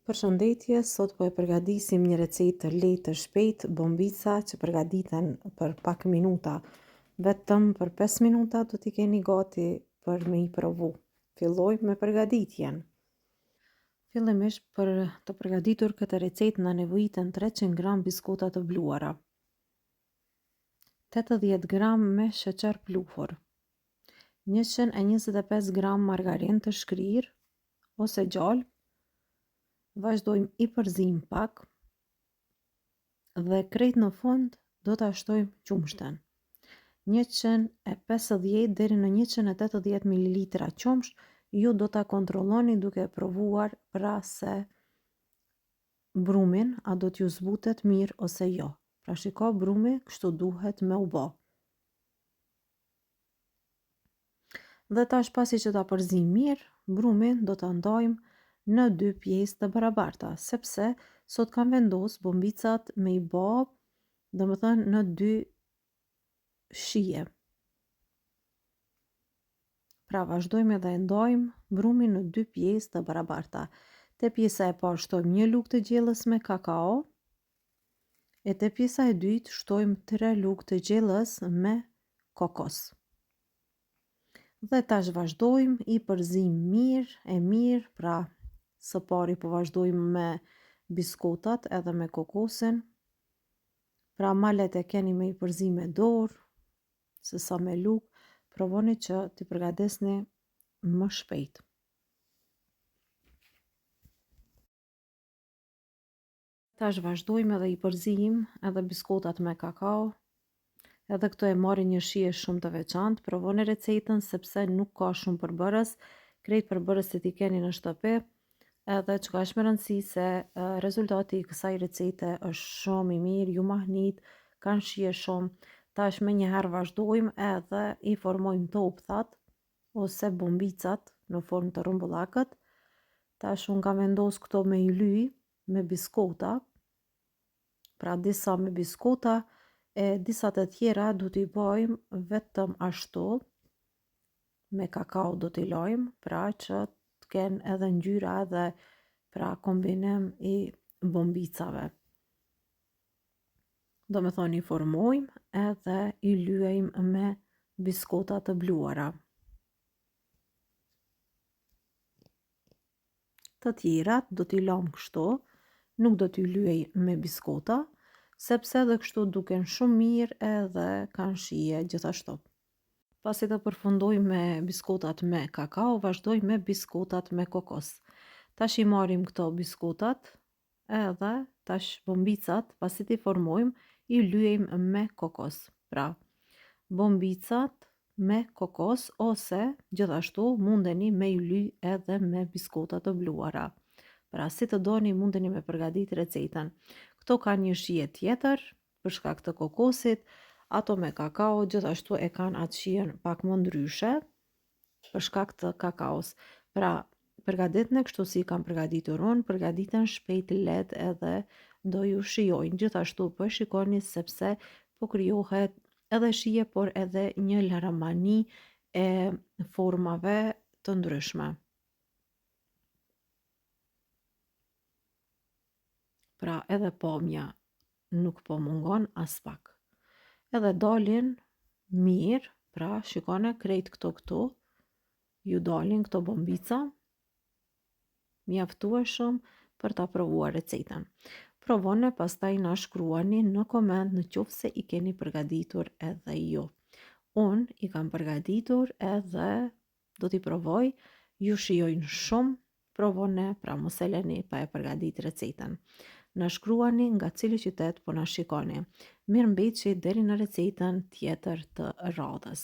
Përshëndetje, sot po e përgatisim një recetë të lehtë të shpejtë, bombica që përgatiten për pak minuta. Vetëm për 5 minuta do t'i keni gati për me i provu. Fillojmë me përgatitjen. Fillimisht për të përgatitur këtë recetë na nevojiten 300 gram biskota të bluara, 80 gram me sheqer pluhur, 125 gram margarinë të shkrirë, ose gjalpë, vazhdojmë i përzijmë pak dhe krejt në fund do ta shtojmë qumështin. 150 deri në 180 ml qumësht ju do ta kontrolloni duke e provuar pra se brumin a do t'ju zbutet mirë ose jo. Pra shiko brumi kështu duhet me u bo. Dhe tash pasi që ta përzijmë mirë, brumin do ta ndajmë në dy pjesë të barabarta, sepse sot kam vendos bombicat me i bo, domethënë në dy shije. Pra vazhdojmë edhe e ndajmë brumin në dy pjesë të barabarta. Te pjesa e parë shtojmë një lugë të gjellës me kakao, E te pjesa e dytë shtojmë 3 lugë të gjellës me kokos. Dhe tash vazhdojmë, i përzijmë mirë e mirë, pra së pari po vazhdojmë me biskotat edhe me kokosin. Pra ma lehtë e keni me i përzi me dorë, se sa me lugë, provoni që t'i përgatisni më shpejt. Tash vazhdojmë edhe i përzijmë edhe biskotat me kakao. Edhe këto e marrin një shije shumë të veçantë. Provoni recetën sepse nuk ka shumë përbërës. Krejt përbërësit i keni në shtëpi. Edhe çka është me rëndësi se rezultati i kësaj recete është shumë i mirë, ju mahnit, kanë shije shumë. Tash menjëherë vazhdojmë edhe i formojmë topthat ose bombicat në formë të rrumbullakët. Tash unë kam vendos këto me i lyj me biskota, pra disa me biskota e disa të tjera do t'i bajmë vetëm ashtu, me kakao do t'i lajmë, pra që të kenë edhe ngjyra edhe pra kombinim i bombicave. Domethonë i formojmë edhe i lyejmë me biskota të bluara. Të tjerat do t'i lamë kështu, nuk do t'i lyej me biskota, sepse edhe kështu duken shumë mirë edhe kanë shije gjithashtu. Pasi të përfundojmë me biskotat me kakao, vazhdojmë me biskotat me kokos. Tash i marrim këto biskotat edhe tash bombicat, pasi t'i formojmë, i lyejmë me kokos. Pra, bombicat me kokos ose gjithashtu mundeni me i ly edhe me biskota të bluara. Pra si të doni mundeni me përgatit recetën. Këto kanë një shije tjetër për shkak të kokosit, ato me kakao gjithashtu e kanë atë shijen pak më ndryshe për shkak të kakaos. Pra përgatitne kështu si i kam përgatitur unë, përgatiten shpejt lehtë edhe do ju shijojnë. Gjithashtu po e shikoni sepse po krijohet edhe shije, por edhe një laramani e formave të ndryshme. Pra edhe pamja nuk po mungon aspak. Edhe dalin mirë, pra shikone krejt këto këtu, ju dalin këto bombica, mjaftueshëm për ta provuar recetën. Provone, pastaj na shkruani në koment në qoftë se i keni përgatitur edhe ju. Unë i kam përgatitur edhe do t'i provoj, ju shijojnë shumë, provone, pra mos e leni pa e përgatit recetën. Na shkruani nga cili qytet po na shikoni. Mirë mbetshi deri në recetën tjetër të radhës.